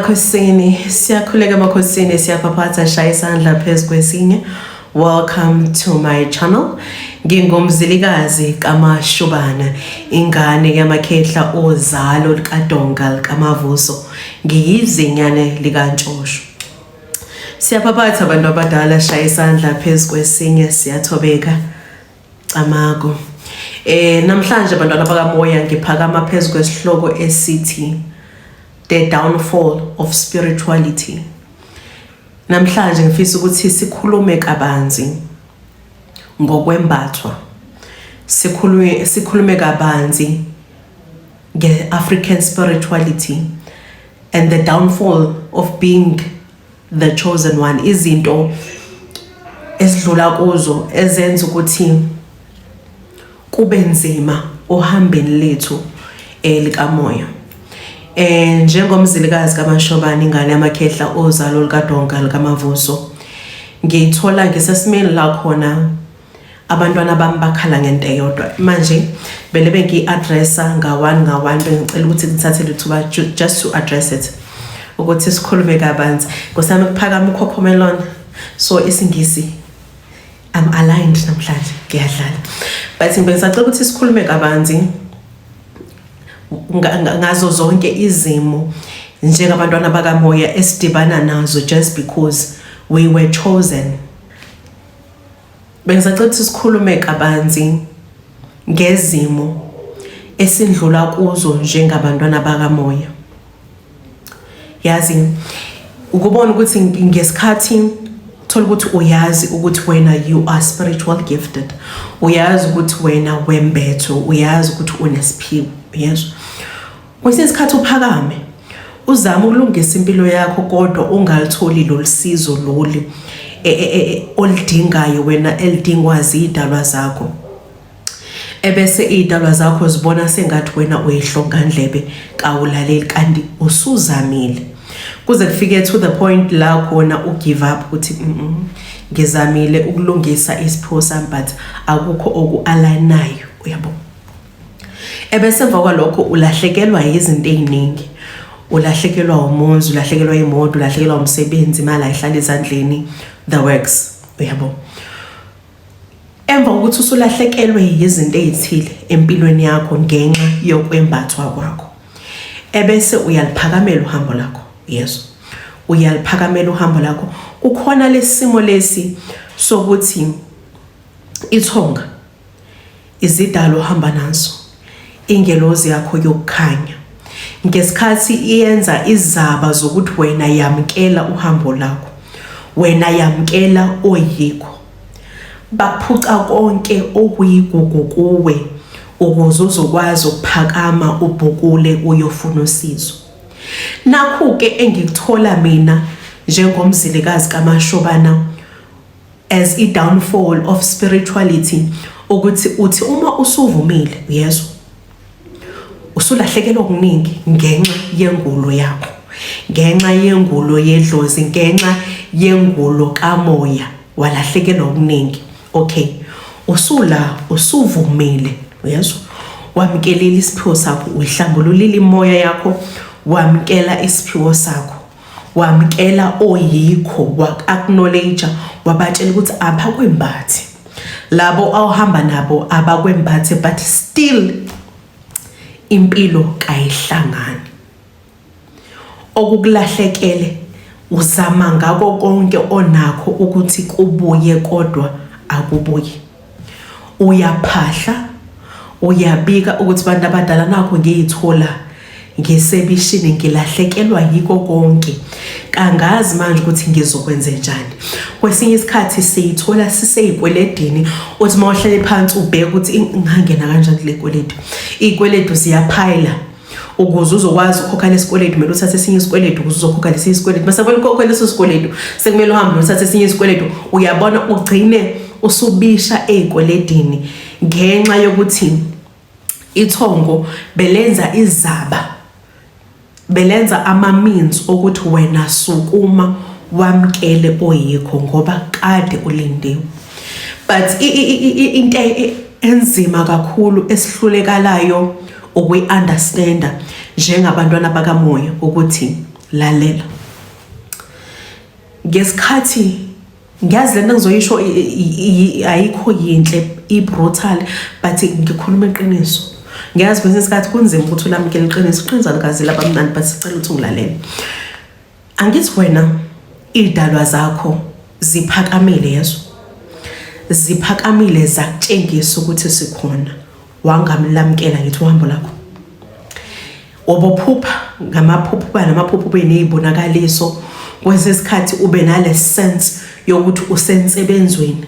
Emakhosini, siyakhuleka emakhosini, siyaphaphatha, shaya isandla phezu kwesinye. Welcome to my channel. Ngingumzilikazi kaMashobana, ingane yamakhehla ozalo likaDonga likaMavuso. Ngiyizinyane likaNtshosho. Siyaphaphatha abantu abadala, shaya isandla phezu kwesinye, siyathobeka. Camagu. Namhlanje bantwana bakamoya ngiphakama phezu kwesihloko esithi The Downfall of Spirituality. Namhlanje ngifisa ukuthi sikhulume kabanzi ngokwembathwa. Sikhulume kabanzi nge-African spirituality and the downfall of being the chosen one, izinto esidlula kuzo ezenza ukuthi kube nzima ohambeni lethu elikamoya. Njengomzilikazi kaMashobane, ingane yamakhehla ozalo likaDonga likaMavuso, ngiyithola ngisesimeni la khona abantwana bami bakhala ngento eyodwa. Manje bele bengiyi-addressa nga-one nga-one, bengicela ukuthi ngithathe lethuba just to address it, ukuthi sikhulume kabanzi. Nkosami, kuphakama uCocomelon, so isiNgisi I'm aligned namhlanje, ngiyadlala, but ngisacela ukuthi sikhulume kabanzi ngazo zonke izimo njengabantwana bakamoya esidibana nazo just because we were chosen. Bengisacela ukuthi sikhulume kabanzi ngezimo esindlula kuzo njengabantwana bakamoya. Yazi, ukubona ukuthi ngesikhathi thola ukuthi uyazi ukuthi wena you are spiritual gifted, uyazi ukuthi wena wembetho, uyazi ukuthi unesiphiwo, uyezwa, kwesinye isikhathi uphakame uzama ukulungisa impilo yakho kodwa ungalitholi lolu sizo lolu oludingayo wena, elidingwa zidalwa zakho, ebese iy'dalwa zakho zibona sengathi wena uyihlongandlebe, kawulaleli, kanti usuzamile kuze kufike to the point la khona u-give up ukuthi ngizamile ukulungisa isiphiwo sami but akukho oku-alignayo, uyabo. Ebese emva kwalokho ulahlekelwa izinto ey'ningi, ulahlekelwa umuzi, ulahlekelwa imoto, ulahlekelwa umsebenzi, imali ayihlala ezandleni, the works, uyabo. Emva kokuthi usulahlekelwe izinto ey'thile empilweni yakho ngenxa yokwembathwa kwakho, ebese uyaliphakamela uhambo lakho, yezwa, uyaliphakamela uhambo lakho, kukhona lesimo lesi sokuthi ithonga izidalo ohamba nazo, ingelozi yakho yokukhanya, ngesikhathi iyenza izaba zokuthi wena yamkela uhambo lakho, wena yamkela oyikho, baphuca konke okuyigugu kuwe ukuze uzokwazi ukuphakama ubhukule uyofuna usizo. Nakhu-ke engikuthola mina njengomzilikazi kaMashobana as i-downfall of spirituality, ukuthi uthi uma usuvumile, uyezwa, usulahlekelwa okuningi ngenxa yengulo yakho, ngenxa yengulo yedlozi, ngenxa yengulo kamoya, walahlekelwa okuningi. Okay, usula usuvumile, uyezwa, wamkelile isiphiwo sakho, uyihlambululile imoya yakho, wamkela isiphiwo sakho, wamkela oyikho, wa-acknowledge, wabatshela ukuthi abakwembathi labo awuhamba nabo, abakwembathi, but still impilo kayihlangani. Okukulahlekele uzama ngako konke onakho ukuthi kubuye, kodwa akubuyi. Uyaphahla, uyabika ukuthi bantu abadala, nakho ngiyithola ngisebishini, ngilahlekelwa yiko konke, kangazi manje ukuthi ngizokwenze njani. Kwesinye isikhathi siyithola siseyikweledini, uthi uma uhlele phansi ubheke ukuthi ngangena kanjani kule kweledu. Iy'kweledu ziyaphayila, ukuze uzokwazi ukukhokha lesikweletu kumele uthathe esinye isikweletu, ukuze uzokhokha lesinye isikweletu, bese kumele ukhokhe leso sikweletu, sekumele uhambe uthathe esinye isikweletu, uyabona. Ugcine usubisha ey'kweledini ngenxa yokuthi ithongo belenza izaba, belenza ama-means okuthi wena sukuma wamkele oyikho ngoba kade ulindiwe. But into enzima kakhulu esihlulekalayo ukuyi-understanda njengabantwana bakamoya ukuthi Lalela, ngesikhathi ngiyazi lento engizoyisho ayikho yinhle, i-brutal, but ngikhuluma iqiniso. Ngiyazi kwesinye isikhathi kunzima ukuthi ulamukele iqiniso, iqiniso alikaze laba mnandi, but sicela ukuthi ungilalele. Angithi wena iy'dalwa zakho ziphakamile, yezwa, ziphakamile zakutshengisa ukuthi sikhona, wangamlamukela. Ngithi uhambo lakho obophupha ngamaphupho, uba namaphupho, ube ney'bonakaliso, kwesinye isikhathi ube nale sense yokuthi usensebenzweni,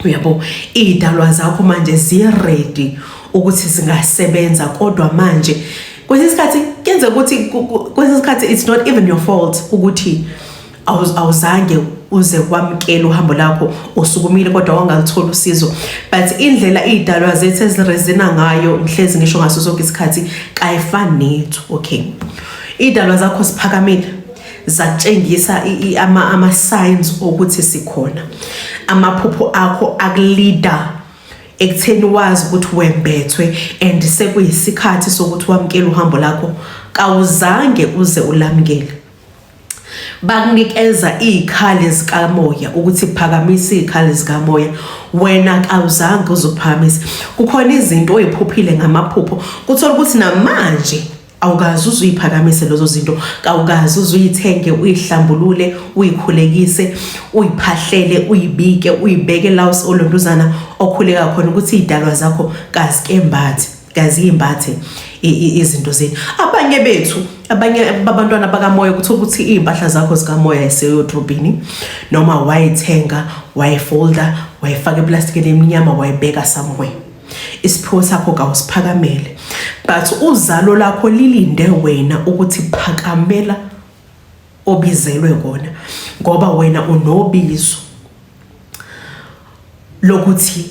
uyabo. Iy'dalwa zakho manje zi-ready ukuthi zingasebenza, kodwa manje kwesinye isikhathi kuyenzeka ukuthi kwesinye isikhathi it's not even your fault ukuthi awuzange uze kwamukela uhambo lakho. Usukumile kodwa wangaluthola usizo, but indlela iy'dalwa zethu ezi-reason-a ngayo, ngihlezi ngisho ngaso sonke isikhathi, kayifani nethu. Okay, iy'dalwa zakho siphakamile, zakutshengisa ama-signs okuthi sikhona. Amaphupho akho aku-lead-a ekutheni wazi ukuthi wembethwe and sekuyisikhathi sokuthi wamukele uhambo lakho, kawuzange uze ulamukele. Bakunikeza iy'khali zikamoya ukuthi phakamisa iy'khali zikamoya, wena kawuzange uzuphakamisa. Kukhona izinto oyiphuphile ngamaphupho, kuthola ukuthi namanje awukaze uze uyiphakamise lezo zinto, kawukaze uze uyithenge, uyihlambulule, uyikhulekise, uyiphahlele, uyibike, uyibeke la olontuzana okhuleka khona ukuthi iy'dalwa zakho kazikembathi, kaziyimbathe izinto zenu. Abanye bethu, abanye babantwana bakamoya, kuthiwa ukuthi iy'mpahla zakho zikamoya iseyodrobhini, noma wayithenga, wayifolda, wayifaka eplastikini emnyama, wayibeka somewhere. Isiphiwo sakho kawusiphakamele, but uzalo lakho lilinde wena ukuthi phakamela obizelwe kona, ngoba wena unobizo lokuthi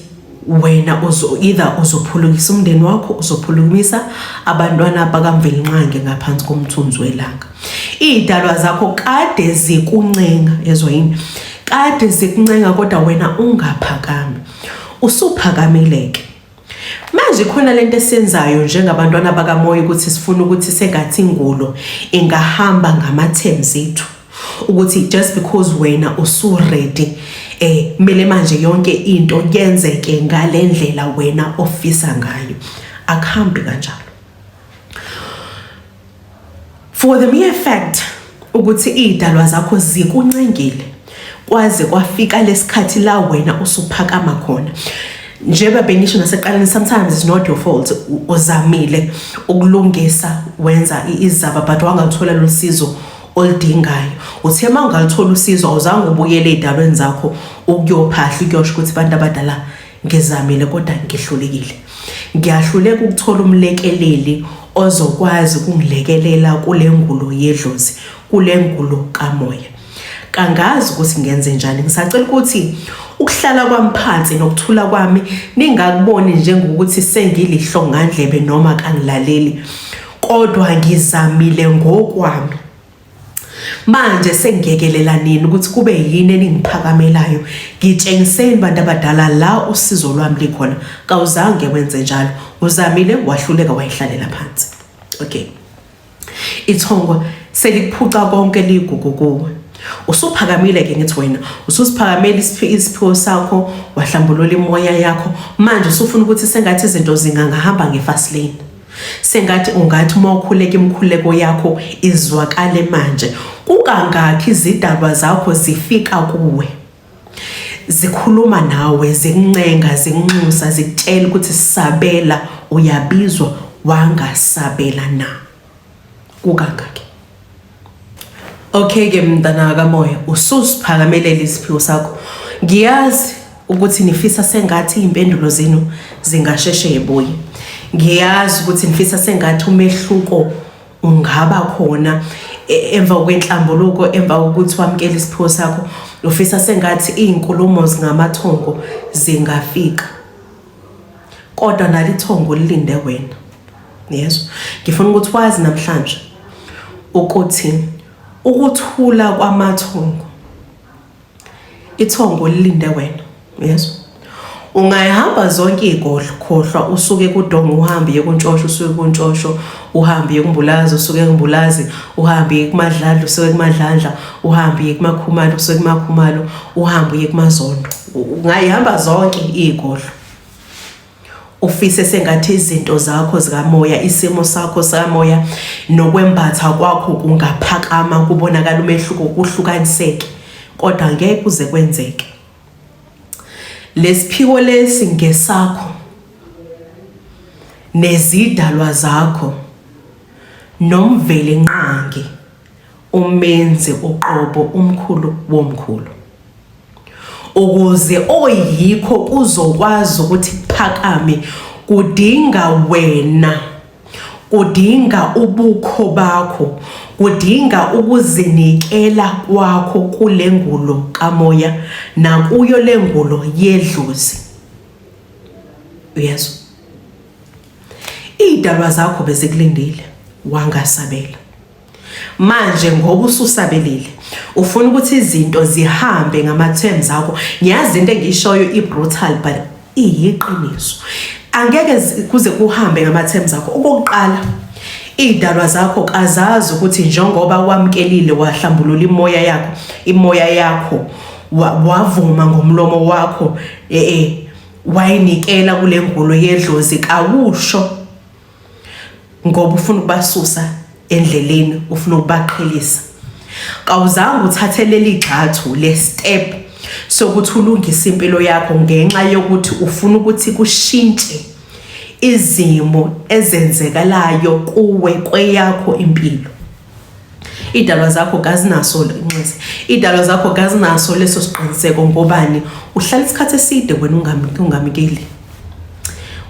wena uzo either uzophulukisa umndeni wakho, uzophulukisa abantwana bakaMvelinqangi ngaphansi komthunzi welanga. Iy'dalwa zakho kade zikuncenga, yezwa yini, kade zikuncenga, kodwa wena ungaphakami. Usuphakamile-ke manje, khona lento esiyenzayo njengabantwana bakamoya ukuthi sifuna ukuthi sengathi ingulo ingahamba ngama-terms ethu, ukuthi just because wena usu-ready, kumele manje yonke into yenzeke ngalendlela wena ofisa ngayo. Akuhambi kanjalo. For the mere fact ukuthi iy'dalwa zakho zikuncengile kwaze kwafika lesikhathi la wena usuphakama khona, njengoba bengisho nasekuqaleni, sometimes it's not your fault. Uzamile ukulungisa, wenza izaba, but wangaluthola lolu sizo oludingayo. Uthe uma ungaluthola usizo, awuzange ubuyele ey'dalweni zakho ukuyophahla, ukuyosho ukuthi, "Bantu abadala, ngizamile kodwa ngihlulekile, ngiyahluleka ukuthola umlekeleli ozokwazi ukungilekelela kule ngulo yedlozi, kule ngulo kamoya. Kangazi ukuthi ngenze njani. Ngisacela ukuthi ukuhlala kwami phansi nokuthula kwami ningakuboni njengokuthi sengilihlongandlebe noma kangilaleli, kodwa ngizamile ngokwami. Manje sengiyekelela nini ukuthi kube yini eningiphakamelayo? Ngitshengiseni, bantu abadala, la usizo lwami likhona." Kawuzange wenze njalo. Uzamile, wahluleka, wayihlalela phansi. Okay, ithongo selikuphuca konke ligugu kuwe. Usuphakamile-ke, ngithi wena ususiphakamela isiphiwo sakho, wahlambulula imoya yakho, manje usufuna ukuthi sengathi izinto zingangahamba nge-fast lane, sengathi ungathi uma ukhuleka imikhuleko yakho izwakale. Manje kukangakhi izidalwa zakho zifika kuwe, zikhuluma nawe, zikuncenga, zikunxusa, zikutshela ukuthi sabela, uyabizwa, wangasabela na? Kukangakhi? Okay ke, mntana kamoya, ususiphakamelela isiphiwo sakho. Ngiyazi ukuthi nifisa sengathi iy'mpendulo zenu zingasheshe yibuye. Ngiyazi ukuthi nifisa sengathi umehluko ungaba khona emva kwenhlambuluko, emva kokuthi wamukele isiphiwo sakho. Ufisa sengathi iy'nkulumo zingamathongo zingafika, kodwa nalithongo lilinde wena, yezwa. Ngifuna ukuthi wazi namhlanje ukuthi ukuthula kwamathongo, ithongo lilinde wena, yezwa. Ungayihamba zonke iy'godlo, khohlwa usuke kuDonga uhambe uye kuNtshosho, usuke kuNtshosho uhambe uye kuMbulazi, usuke kuMbulazi uhambe uye kuMadladla, usuke kuMadlandla uhambe uye kuMakhumalo, usuke kuMakhumalo uhambe uye kuMazondo. Ungayihamba zonke iy'godlo. Ufise sengathi izinto zakho zikamoya, isimo sakho sikamoya nokwembatha kwakho kungaphakama kubonakala umehluko kuhlukaniseke, kodwa ngeke kuze kwenzeke. Lesiphiwo lesi ngesakho nezidalwa zakho noMvelinqangi umenzi uqobo umkhulu womkhulu ukuze oyikho kuzokwazi ukuthi kuphakame kudinga wena Kudinga ubukho bakho, kudinga ukuzinikela kwakho kule ngulo kamoya nakuyo le ngulo yedlozi. Uyezwa? Iy'dalwa zakho bezikulindile, wangasabela. Manje ngoba ususabelile ufuna ukuthi izinto zihambe ngama-terms akho. Ngiyazi into engiyishoyo i-brutal but iyiqiniso. Angeke kuze kuhambe ngama-terms akho. Okokuqala, iy'dalwa zakho kazazi ukuthi njengoba wamukelile wahlambulula imoya yakho, imoya yakho wavuma ngomlomo wakho wayinikela kule ngulo yedlozi kawusho ngoba ufuna ukubasusa endleleni ufuna ukubaqhelisa kawuzange uthathe leli gxathu le step sokuthi ulungise impilo yakho ngenxa yokuthi ufuna ukuthi kushintshe izimo ezenzekalayo kuwe kweyakho impilo idalwa zakho kazinaso inxese idalwa zakho kazinaso leso siqiniseko ngobani uhlala isikhathi eside wena ungamukeli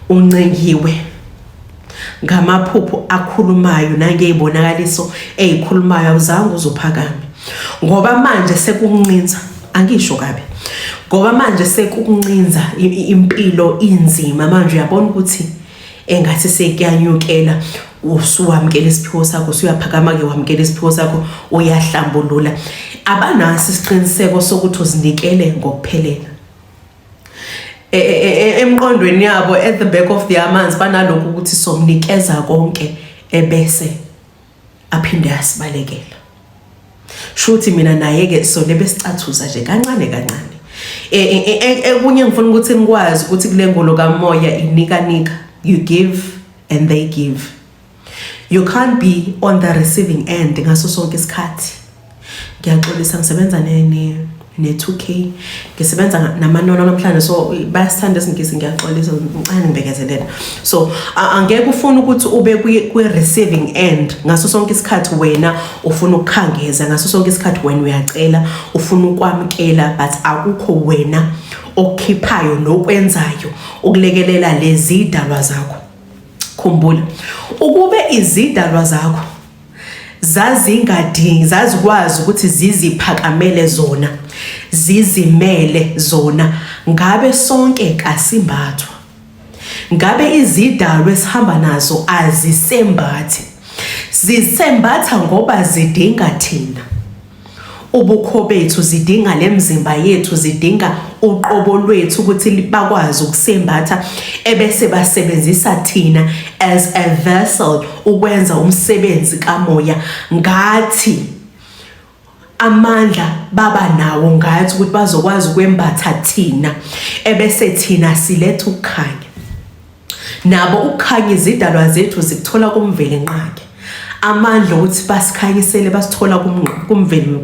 uncengiwe ngamaphupho akhulumayo nangey'bonakaliso ey'khulumayo awuzange uzuphakame ngoba manje sekuncinza angisho kabi ngoba manje sekuncinza impilo inzima manje uyabona ukuthi engathi sekuyanyukela usuwamukela isiphiwo sakho usuyaphakama-ke wamukela isiphiwo sakho uyahlambulula abanaso isiqiniseko sokuthi uzinikele ngokuphelela e, e, e, emqondweni yabo at the back of their minds banalokhu ukuthi somnikeza konke ebese aphinde asibalekela shuthi mina naye ke sone besicathuza nje kancane kancane ekunye ngifuna ukuthi ngikwazi ukuthi kule ngolo kamoya inika nika you give and they give you can't be on the receiving end ngaso sonke isikhathi ngiyaxolisa ngisebenza ne ne-2K ngisebenza namanono namhlanje so bayasithanda isingisi ngiyaxolisa ngicela ngibekezelela so angeke ufune ukuthi ube kwi-receiving end ngaso sonke isikhathi wena ufuna ukukhangeza ngaso sonke isikhathi wena uyacela ufuna ukwamukela but akukho wena okukhiphayo nokwenzayo ukulekelela lezi dalwa zakho Khumbula, ukube izidalwa zakho zazingadingi, zazikwazi ukuthi ziziphakamele zona, zizimele zona, ngabe sonke kasimbathwa. Ngabe izidalwa esihamba nazo azisembathi. Zisembatha ngoba zidinga thina. Ubukho bethu zidinga lemzimba yethu zidinga uqobo lwethu ukuthi bakwazi ukusembatha ebese basebenzisa thina as a vessel ukwenza umsebenzi kamoya ngathi amandla baba nawo ngathi ukuthi bazokwazi ukwembatha thina ebese thina siletha ukukhanya Nabo ukukhanya izidalwa zethu zikuthola kuMvelinqangi. Amandla okuthi basikhanyisele basithola kuMveli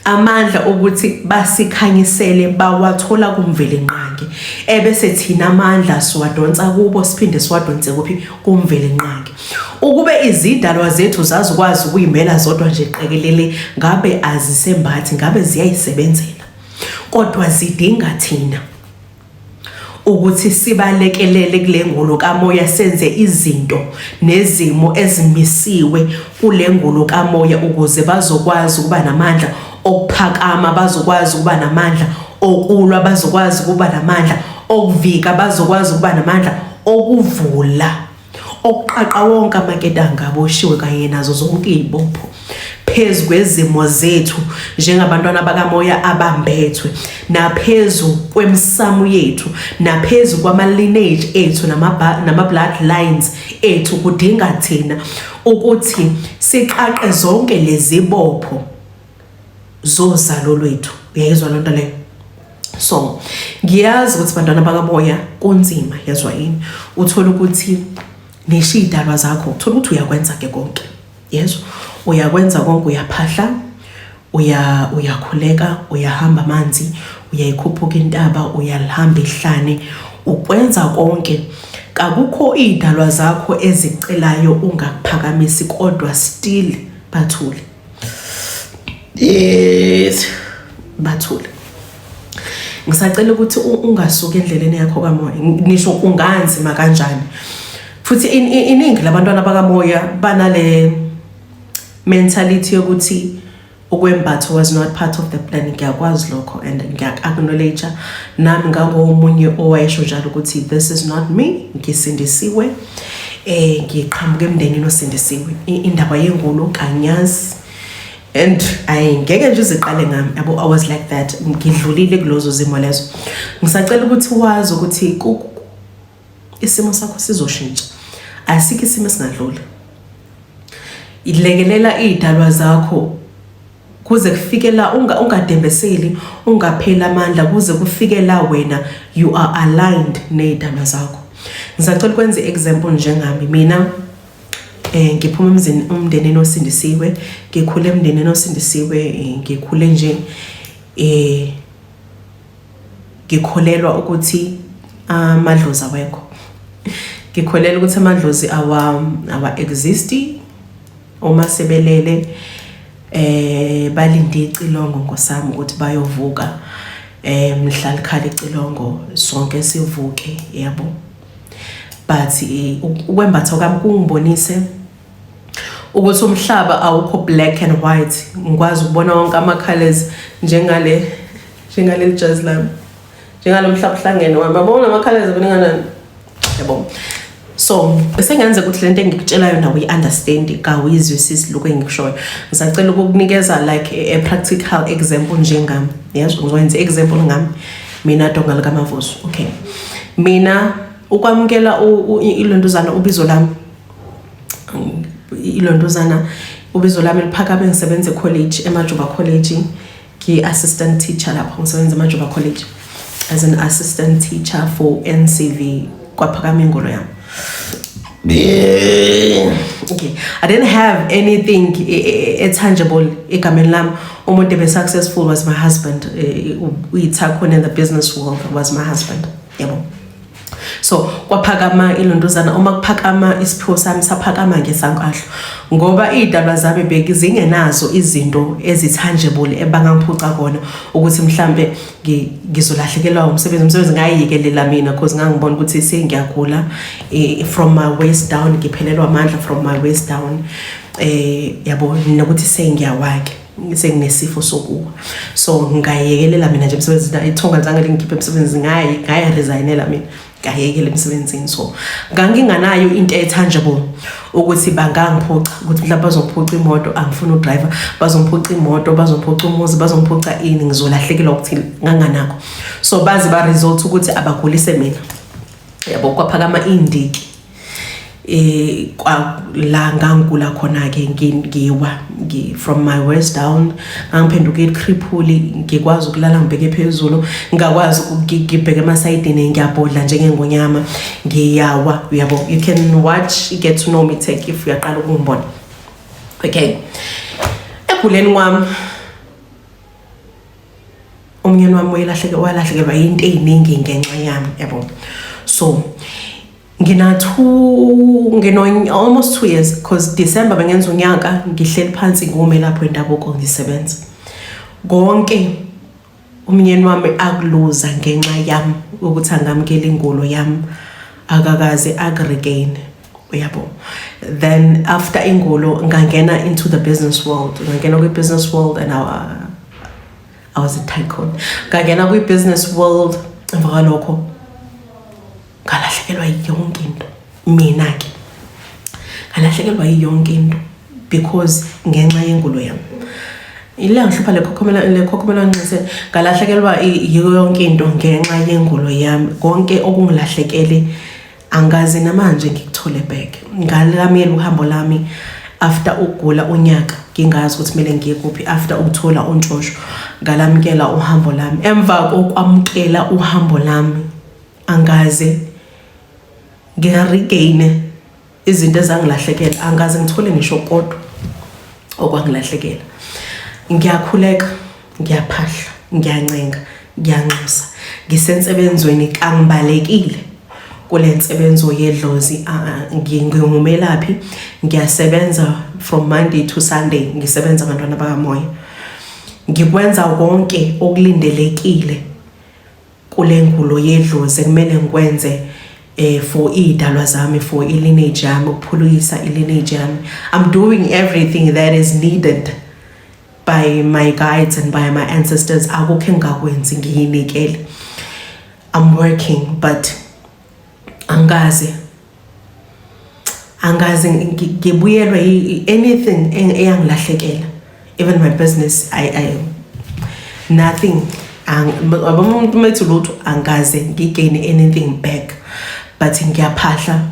amandla okuthi basikhanyisele bawathola kuMvelinqangi ebese thina amandla siwadonsa kubo siphinde siwadonse kuphi kuMvelinqangi ukube izidalwa zethu zazikwazi ukuyimela zodwa nje qekelele ngabe azisembathi ngabe ziyayisebenzela kodwa zidinga thina ukuthi sibalekelele kule ngulo kamoya senze izinto nezimo ezimisiwe kule ngulo kamoya ukuze bazokwazi ukuba namandla okuphakama bazokwazi ukuba namandla okulwa bazokwazi ukuba namandla okuvika bazokwazi ukuba namandla okuvula. Okuqaqa wonke amaketanga aboshiwe kanye nazo zonke izibopho phezu kwezimo zethu njengabantwana bakamoya abambethwe, naphezu kwemsamo yethu, naphezu kwama-lineage ethu, nama-bloodlines ethu. Kudinga thina ukuthi siqaqe zonke lezi bopho zozalo lwethu. Uyayizwa loo nto leyo? So ngiyazi ukuthi, bantwana bakamoya, kunzima, yazwa yini? Uthola ukuthi nisho iy'dalwa zakho, uthola ukuthi uyakwenza-ke konke, yezwa, uyakwenza konke, uyaphahla, uyakhuleka, uyahamba amanzi, uyayikhuphuka intaba, uyalihamba ihlane, ukwenza konke. Kakukho iy'dalwa zakho ezicelayo ungakuphakamisi, kodwa still bathule. Yes, bathule. Ngisacela ukuthi ungasuki endleleni yakho kamoya, ngisho kunganzima kanjani. Futhi iningi labantwana bakamoya banale mentality yokuthi ukwembatha was not part of the plan. Ngiyakwazi lokho and ngiyak-acknowledge nami ngangomunye owayesho njalo ukuthi this is not me. Ngisindisiwe, ngiqhamuka emndenini osindisiwe. Indaba yengulo kanyazi and ayingeke nje iziqale ngami, yabo. I was like that. Ngidlulile kulozo zimo lezo. Ngisacela ukuthi wazi ukuthi isimo sakho sizoshintsha. Asikho isimo esingadluli. Ilekelela iy'dalwa zakho kuze kufike la, ungadembeseli, ungapheli amandla, kuze kufike la wena you are aligned ney'dalwa zakho. Ngisacela ukwenza i-example njengami. Mina ngiphuma emzini, umndenini osindisiwe, ngikhule emndenini osindisiwe, ngikhule nje ngikholelwa ukuthi amadlozi awekho, ngikholelwa ukuthi amadlozi awa exist. Uma sebelele balinde icilongo ngosami ukuthi bayovuka mhla likhala icilongo, sonke sivuke, yabo. But ukwembatha kwami kungibonise ukuthi umhlaba awukho black and white. Ngikwazi ukubona wonke ama-colors, njengaleli jazi lami, njengalo mhlaba uhlangene wami, yabona, ama-colors aboningana, yabo. So besengenzeka ukuthi lento engikutshelayo nawe uyi-understand, kawuyizwisisi lokhu engikushoyo. Ngisacela ukukunikeza like a practical example njengami, yes. Ngizokwenza i-example ngami mina, Donga likaMavuso. Okay, mina ukwamukela ilontuzana, ubizo lami, ilontuzana, ubizo lami liphakame. Ngisebenza e-college, eMajuba College, ngi-assistant teacher lapho. Ngisebenza eMajuba College as an assistant teacher for NCV. Kwaphakama ingolo yami. Okay, I didn't have anything tangible egameni lami. Umuntu ebe successful was my husband. Uyi-tycoon in the business world was my husband, yabo. So kwaphakama ilontuzana, uma kuphakama isiphiwo sami saphakama ngesankahlo, ngoba iy'dalwa zami bezingenazo izinto ezi-tangible ebangangiphuca kona ukuthi mhlambe ngizolahlekelwa umsebenzi. Umsebenzi ngayikelela mina because ngangibona ukuthi sengiyagula from my waist down, ngiphelelwa amandla from my waist down, yabo, nokuthi sengiyawake, senginesifo sokuwa. So ngayekelela mina nje emsebenzini. Ithonga zange lingikhiphe emsebenzini, ngayi-resignela mina, ngayekela emsebenzini. So nganginganayo into e-tangible ukuthi bangangiphuca, ukuthi mhlawumbe bazongiphuca imoto, angifuni u-driver, bazongiphuca imoto, bazongiphuca umuzi, bazongiphuca ini, ngizolahlekelwa ukuthile. Nganganakho. So baze ba-resort ukuthi abagulise mina, yabo. Kwaphakama indiki kwa la ngangigula khona ke, ngiwa from my waist down, ngangiphenduka i-cripple. Ngikwazi ukulala ngibheke phezulu, ngingakwazi ngibheke emasayidini, ngiyabhodla njengengonyama, ngiyawa, uyabo. You can watch Get to Know Me Tech if uyaqala ukungibona. Okay, eguleni kwami umnyeni wami wayelahleke, walahlekelwa into ey'ningi ngenxa yami, yabo. So ngina two ngino almost 2 years, because December bengenza unyaka ngihleli phansi ngumelaphi wendabuko, ngisebenza. Konke umnyeni wami akuluza ngenxa yami ukuthi angamukela ingulo yami, akakaze aku-regain, uyabo. Then after ingulo ngangena into the business world, ngangena kwi-business world and I was a tycoon. Ngangena kwi-business world, emva kwalokho ngalahlekelwa yonke into mina-ke. Ngalahlekelwa yonke into because ngenxa yengulo yami. Ile ngihlupha le khokhomela, le khokhomela nxise. Ngalahlekelwa yiyo yonke into ngenxa yengulo yami. Konke okungilahlekele angazi namanje ngikuthole back. Ngalamela uhambo lami after ukugula unyaka, ngingazi ukuthi kumele ngiye kuphi, after ukuthola untshosho. Ngalamukela uhambo lami. Emva kokwamukela uhambo lami, angaze ngiregain izinto ezangilahlekela, angaze ngithole ngisho kodwa okwangilahlekela. Ngiyakhuleka, ngiyaphahla, ngiyancenga, ngiyanxusa, ngisensebenzweni, kangibalekile kule nsebenzo yedlozi. Ngingumelaphi, ngiyasebenza from Monday to Sunday, ngisebenza abantwana bakamoya, ngikwenza konke okulindelekile kule ngulo yedlozi ekumele ngikwenze for iy'dalwa zami, for i-lineage yami, ukuphulukisa i-lineage yami. I'm doing everything that is needed by my guides and by my ancestors. Akukho engingakwenzi, ngiyinikele. I'm working, but angaze ngibuyelwe anything eyangilahlekela. Even my business, I nothing. Umuntu methi lutho, angaze ngigain anything back, but ngiyaphahla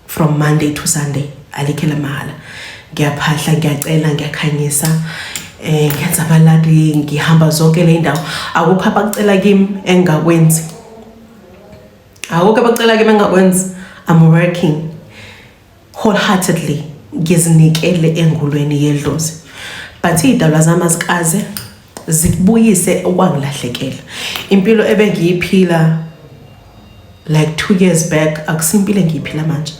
from Monday to Sunday, alikho lamahhala. Ngiyaphahla, ngiyacela, ngiyakhanyisa, ngenza amaladi, ngihamba zonke le ndawo. Akukho abakucela kimi engingakwenzi, akukho abakucela kimi engingakwenzi. I'm working wholeheartedly, ngizinikele engulweni yedlozi, but iy'dalwa zami azikaze zikubuyise okwangilahlekela. Impilo ebengiyiphila like 2 years back akusimpilo engiyiphila manje,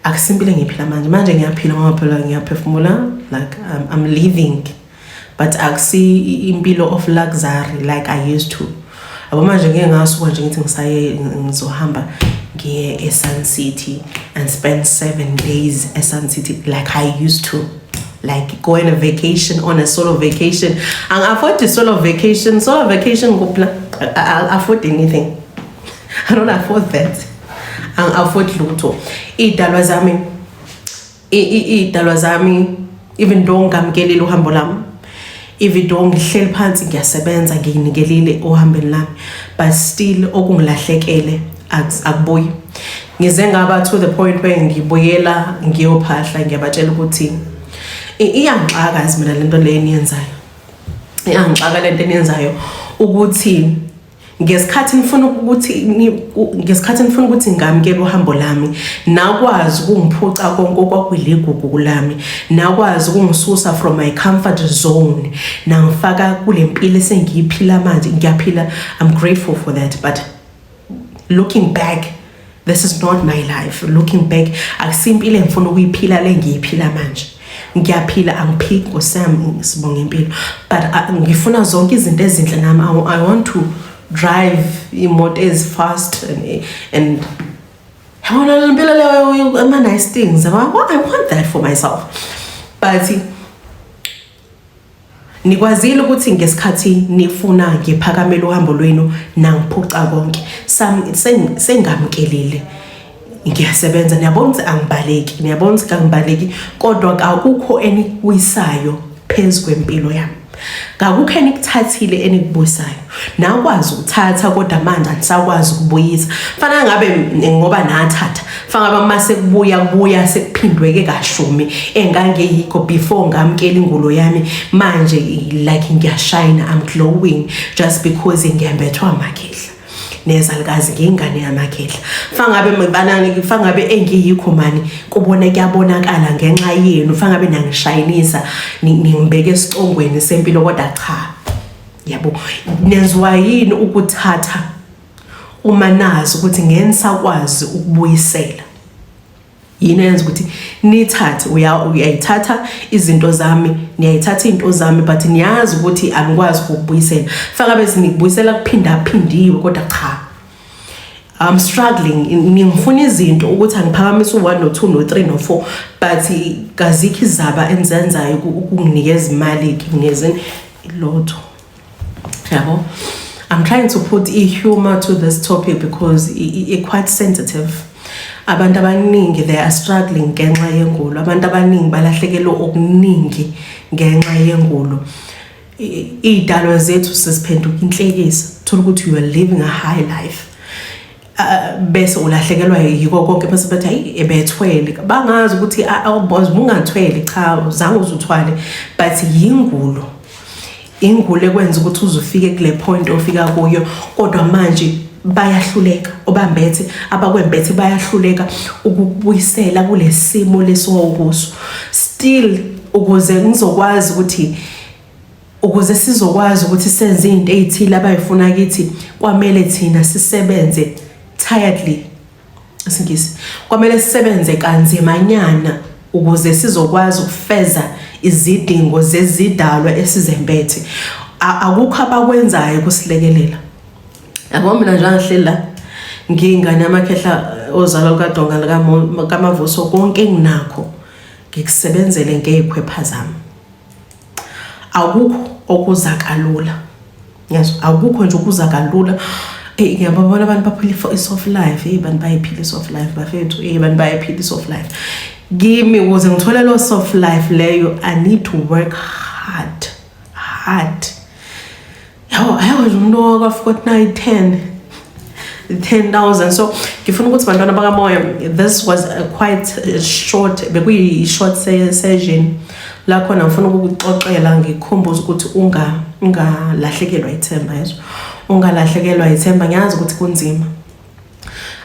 akusimpilo engiyiphila manje. Manje ngiyaphila ngoba phela ngiyaphefumula, like I'm living, but akusi impilo of luxury like I used to, yabo. Manje ngeke ngasuka nje ngithi ngisaye, ngizohamba ngiye e-Sun City and spend 7 days e-Sun City like I used to, like go on a vacation, on a solo vacation. Angi-afford solo vacation. Solo vacation kuphi la? I'll afford anything? I don't afford that. Angi-afford lutho. Iy'dalwa zami, iy'dalwa zami, even though ngingamukelile uhambo lami, even though ngihleli phansi ngiyasebenza, ngiyinikelile ohambeni lami, but still okungilahlekele akubuyi. Ngize ngaba to the point where ngibuyela ngiyophahla, ngiyabatshela ukuthi iyangixaka yazi mina lento le eniyenzayo, iyangixaka lento eniyenzayo, ukuthi ngesikhathi nifuna ukuthi ngamukele uhambo lami, nakwazi ukungiphuca konke okwakuyiligugu lami, nakwazi ukungisusa from my comfort zone, nangifaka kule mpilo esengiyiphila manje. Ngiyaphila, I'm grateful for that, but looking back, this is not my life. Looking back, akusimpilo engifuna ukuyiphila le ngiyiphila manje. Ngiyaphila, angiphiki, nkosi yami, sibonga impilo, but ngifuna zonke izinto ezinhle nami. I want to drive imoto ezi-fast and yabona le mpilo leyo, ama-nice things. I want that for myself, but nikwazile ukuthi ngesikhathi nifuna ngiphakamele uhambo lwenu, nangiphuca konke. Sengamukelile, ngiyasebenza, niyabona ukuthi angibaleki, niyabona ukuthi kangibaleki, kodwa kakukho enikubuyisayo phezu kwempilo yami, kakukho enikuthathile enikubuyisayo. Nakwazi ukuthatha, kodwa manje anisakwazi ukubuyisa. Fana ngabe ngoba nathatha, fana ngabe mase kubuya, kubuya sekuphindweke kashumi engangeyikho before ngamukela ingulo yami. Manje like ngiyashine, I'm glowing just because ngiyambethwa amakhehla nezalukazi, ngiyingane yamakhehla. Fangabe banani, fangabe engiyikho mani kubona, kuyabonakala ngenxa yenu. Fangabe nangishayinisa, ningibeke esicongweni sempilo, kodwa cha, yabo, nenziwa yini ukuthatha uma nazi ukuthi ngeke nisakwazi ukubuyisela? Yini eyenza ukuthi nithathe? Uyayithatha izinto zami, niyayithatha izinto zami, but niyazi ukuthi anikwazi ukubuyisela. Faka bese nikubuyisela kuphinda phindiwe, kodwa cha, I'm struggling. Ngifuna izinto ukuthi angiphakamise u1 no2 no3 no4, but kazikho izaba enizenzayo ukunginikeza imali, nginikeze ilotho, yabo. I'm trying to put i-humor to this topic because i quite sensitive. Abantu abaningi, they are struggling ngenxa yengulo. Abantu abaningi balahlekelwe okuningi ngenxa yengulo. Iy'dalwa zethu sesiphenduka inhlekisa. Thola ukuthi you are living a high life, bese ulahlekelwa yiko konke, bese bethi, "Hayi, ebethwele." Bangazi ukuthi ungathwele, cha, zange uzuthwale, but yingulo, ingulo ekwenza ukuthi uze ufike kule point ofika kuyo. Kodwa manje bayahluleka obambethe, abakwembethe bayahluleka ukubuyisela kule simo lesiwukuso. Still, ukuze sizokwazi ukuthi senze izinto ezithile abayifuna kithi, kwamele thina sisebenze tiredly, isingisi, kwamele sisebenze kanzimanyana ukuze sizokwazi ukufeza izidingo zezidalwa esizembethe. Akukho abakwenzayo kusilekelela, yabo. Mina nje angihleli la, ngiyingane yamakhehla ozalo lukadonga likaMavuso. Konke enginakho ngikusebenzele ngey'khwepha zami. Akukho okuza kalula, ngiyazwa, akukho nje okuza kalula. Eyi, ngiyababona abantu baphila i-soft life. Eyi, bantu bayiphila i-soft life, bafethu. Eyi, bantu bayiphila i-soft life. Kimi, ukuze ngithole lo soft life leyo, I need to work hard, hard, yabo. Ayo nje umuntu owakafika 9 10 10,000. So ngifuna ukuthi, bantwana bakamoya, this was a quite short, bekuyi short session la khona ngifuna ukukuxoxela, ngikukhumbuze ukuthi ungalahlekelwa ithemba, yezo, ungalahlekelwa ithemba. Ngiyazi ukuthi kunzima,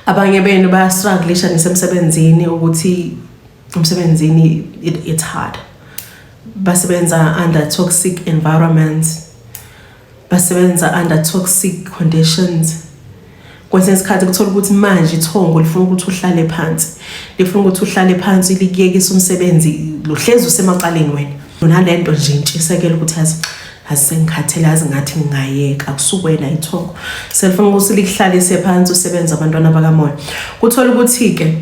abanye benu bayastrugglisha nesemsebenzini, ukuthi umsebenzini it's hard, basebenza under toxic environments, basebenza under toxic conditions. Kwesinye isikhathi kuthola ukuthi manje ithongo lifuna ukuthi uhlale phansi, lifuna ukuthi uhlale phansi, likuyekisa umsebenzi, luhlezi usemacaleni wena unalento nje intshisekelo ukuthi yazi, asengikhathele, yazi, ngathi ngingayeka. Akusukwena, ithongo selifuna ukuthi likuhlalise phansi usebenza. Abantwana bakamoya, kuthola ukuthi-ke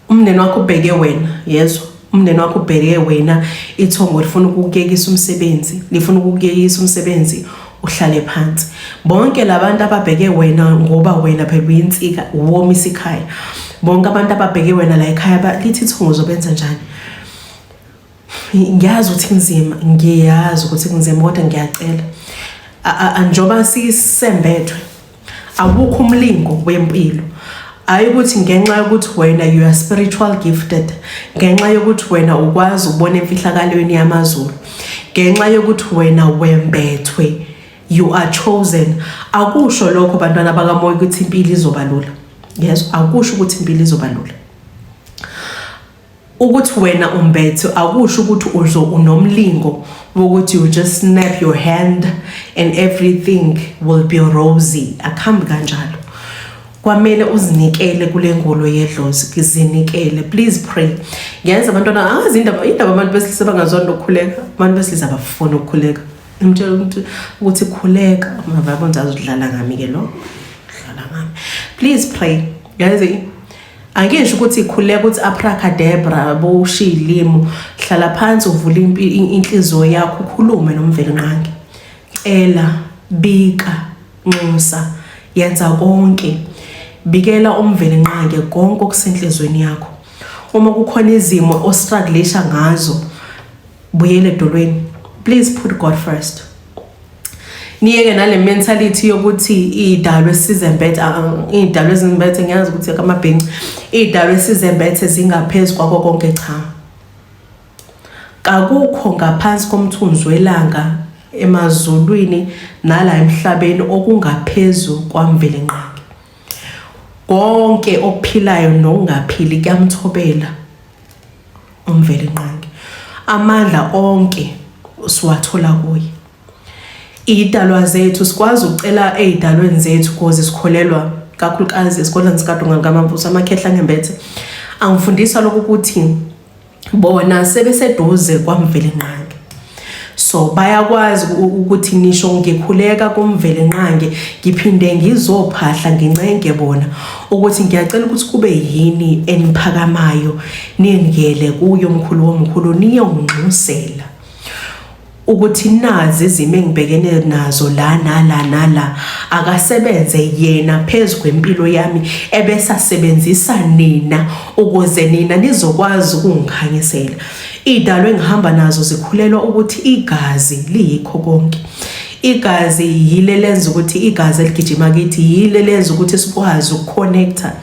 umndeni wakho ubheke wena, yezwa, umndeni wakho ubheke wena. Ithongo lifuna ukukuyekisa umsebenzi, lifuna ukukuyekisa umsebenzi, uhlale phansi. Bonke labantu ababheke wena, ngoba wena phela uyinsika, uwomisa ikhaya, bonke abantu ababheke wena la ekhaya, lithi ithongo, uzobenza njani? Ngiyazi ukuthi kunzima, ngiyazi ukuthi kunzima, kodwa ngiyacela, njengoba sisembethwe, awukho umlingo wempilo. Hayi ukuthi ngenxa yokuthi wena you are spiritual gifted, ngenxa yokuthi wena ukwazi ukubona emfihlakalweni yamazulu, ngenxa yokuthi wena wembethwe, you are chosen, akusho lokho, bantwana bakamoya, ukuthi impilo izoba lula. Yes, akusho ukuthi impilo izoba lula. Ukuthi wena umbethe akusho ukuthi uzo unomlingo wokuthi you just snap your hand and everything will be rosy. Akuhambi kanjalo. Kwamele uzinikele kule ngulo yedlozi, zinikele. Please pray. Ngiyazi abantwana, angazi indaba abantu besilisa bangazwani nokukhuleka. Abantu besilisa abafuni ukukhuleka. Ngimtshela umuntu ukuthi khuleka, mavabonza azodlala ngami ke lo, dlala ngami. Please pray, yazi. Angisho ukuthi khuleka ukuthi abracadabra, boshiya ilimi. Hlala phansi, uvule inhliziyo yakho, ukhulume noMvelinqangi. Cela, bika, nxusa, yenza konke. Bikela uMvelinqangi konke okusenhlizweni yakho. Uma kukhona izimo ostrugglisha ngazo, buyele edolweni. Please put God first. Niyeke nale mentality yokuthi iy'dalwa esizembethe, iy'dalwa ezimbethe, ngiyazi ukuthi kamabhinci, iy'dalwa esizembethe zingaphezu kwako konke. Cha, kakukho ngaphansi komthunzi welanga emazulwini nala emhlabeni okungaphezu kwaMvelinqangi. Konke okuphilayo nokungaphili kuyamthobela uMvelinqangi. Amandla onke siwathola kuye. Iy'dalwa zethu, sikwazi ukucela ey'dalweni zethu cause sikholelwa kakhulukazi esikoleni sikaDunga kaMamvuso. Amakhehla angembethe angifundisa lokhu ukuthi bona sebeseduze kwaMvelinqangi, so bayakwazi ukuthi nisho ngikhuleka kuMvelinqangi, ngiphinde ngizophahla, ngincenge bona ukuthi ngiyacela ukuthi kube yini eniphakamayo, ningele kuyo mkhulu womkhulu, niyonginxusela. Ukuthi nazi izimo engibhekene nazo la nala nala, akasebenze yena phezu kwempilo yami ebese asebenzisa nina ukuze nina nizokwazi ukungikhanyisela. Idalwa engihamba nazo zikhulelwa ukuthi igazi liyikho konke. Igazi yile lenza ukuthi igazi eligijima kithi yile lenza ukuthi sikwazi ukuconnecta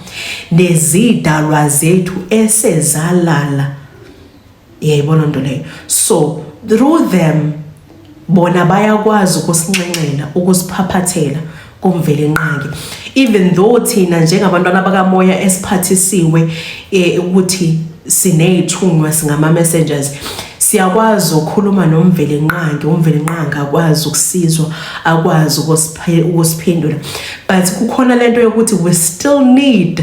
nezidalwa zethu esezalala. Yayibona nto leyo. So through them bona bayakwazi ukusinxenxela, ukusiphaphathela kuMvelinqangi, even though thina njengabantwana bakamoya esiphathisiwe ukuthi siney'thunywa, singama-messengers, siyakwazi ukukhuluma noMvelinqangi, uMvelinqangi akwazi ukusizwa, akwazi ukusiphendula, but kukhona lento yokuthi we still need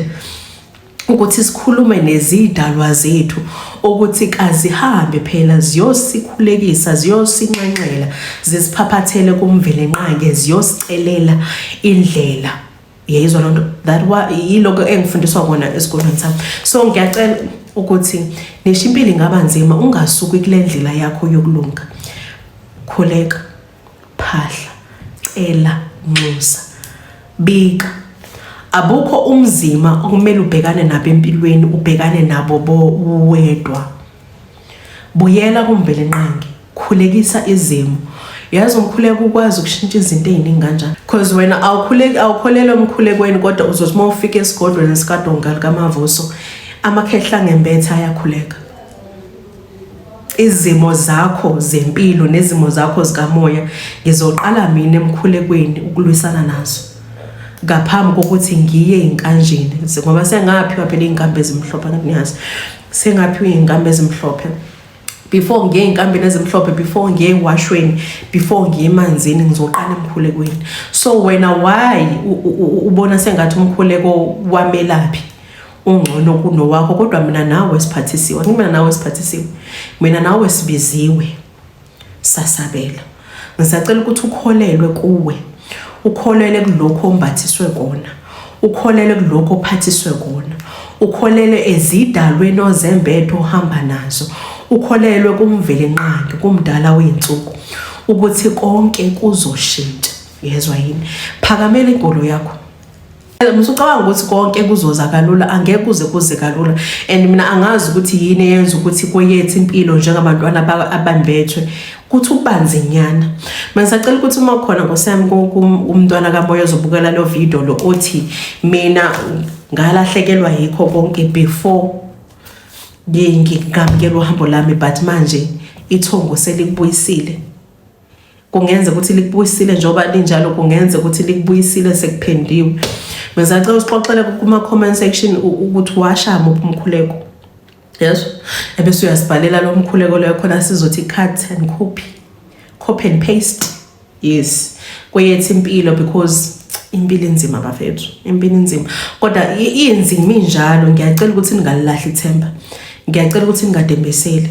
ukuthi sikhulume nezidalwa zethu ukuthi kazihambe phela ziyosikhulekisa, ziyosinxenxela, zisiphaphathele kuMvelinqangi, ziyosicelela indlela. Yayizwa loo nto? That wa yiloko engifundiswa kona esikolweni sami. So ngiyacela ukuthi nisho impilo ingaba nzima, ungasuki kule ndlela yakho yokulunga. Khuleka, phahla, cela, nxusa, bika. Abukho umzima okumele ubhekane nabo empilweni, ubhekane nabo bo wedwa. Buyela kuMvelinqangi, khulekisa izimo. Yazi umkhuleko ukwazi ukushintsha izinto ey'ningi kanjani, because wena awukhuleki, awukholelwa emkhulekweni, kodwa uzothi uma ufika esigodlweni sikaDonga likaMavuso, amakhehla ngembethe ayakhuleka. Izimo zakho zempilo nezimo zakho zikamoya ngizoqala mina emkhulekweni ukulwisana nazo ngaphambi kokuthi ngiye ey'nkanjini, ngoba sengaphiwa phela iy'nkambi ezimhlophe, angiyazi, sengaphiwa iy'nkambi ezimhlophe. Before ngiye ey'nkambini ezimhlophe, before ngiye ewashweni, before ngiye emanzini, ngizoqala emkhulekweni. So wena why ubona sengathi umkhuleko wamelaphi ungcono kunowakho? Kodwa mina nawe siphathisiwe, mina nawe siphathisiwe, mina nawe sibiziwe, sasabela. Ngisacela ukuthi ukholelwe kuwe, ukholele kulokho ombathiswe kona, ukholele kulokho ophathiswe kona, ukholele ezidalweni ozembethe ohamba nazo, ukholelwe kuMvelinqangi, kumdala wey'nsuku, ukuthi konke kuzoshintsha. Yezwa yini? Phakamela inkolo yakho. Musucabanga ukuthi konke kuzoza kalula, angeke kuze kuze kalula. And mina angazi ukuthi yini eyenza ukuthi kweyethu impilo njengabantwana abambethwe kuthi ukubanzinyana. Mina ngisacela ukuthi uma khona nkosi yami umntwana kamoya ozobukela lo video lo othi mina ngalahlekelwa yikho konke before ngingamukela uhambo lami, but manje ithongo selikubuyisile. Kungenza ukuthi likubuyisile njengoba linjalo, kungenza ukuthi likubuyisile sekuphendiwe. Ngisacela usixoxele kuma-comment section ukuthi washa muphi umkhuleko. Yes, ebese uyasibhalela lo mkhuleko leyo khona sizothi cut and copy, copy and paste. Yes, kweyethu impilo, because impilo inzima bafethu, impilo inzima, kodwa inzima injalo. Ngiyacela ukuthi ningalilahli ithemba, ngiyacela ukuthi ningadembeseli,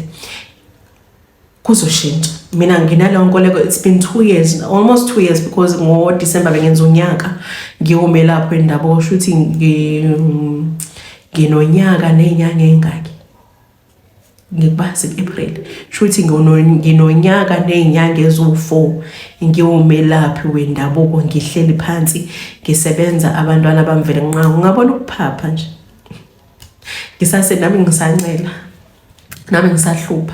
kuzoshintsha. Mina nginaleyo nkoleko. It's been 2 years, almost 2 years, because ngo-December bengenza unyaka ngiwumelaphi wendabuko. Kusho ukuthi nginonyaka ney'nyanga ey'ngaki? Ngikubazi ku-April, sho ukuthi nginonyaka ney'nyanga eziwu-4 ngiwumelaphi wendabuko, ngihleli phansi ngisebenza abantwana baMvelinqangi. Ungabona ukuphapha nje, ngisase nami ngisancela, nami ngisahlupha,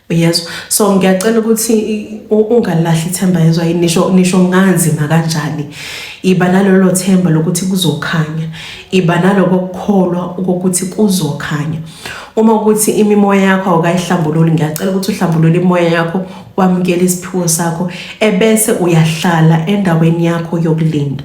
uyezwa? So ngiyacela ukuthi ungalahli ithemba, yezwa? Nisho nganzima kanjani, iba nalolo themba lokuthi kuzokhanya, iba naloko kukholwa ukuthi kuzokhanya. Uma ukuthi imimoya yakho awukayihlambululi, ngiyacela ukuthi uhlambulule imoya yakho, wamukele isiphiwo sakho, ebese uyahlala endaweni yakho yokulinda.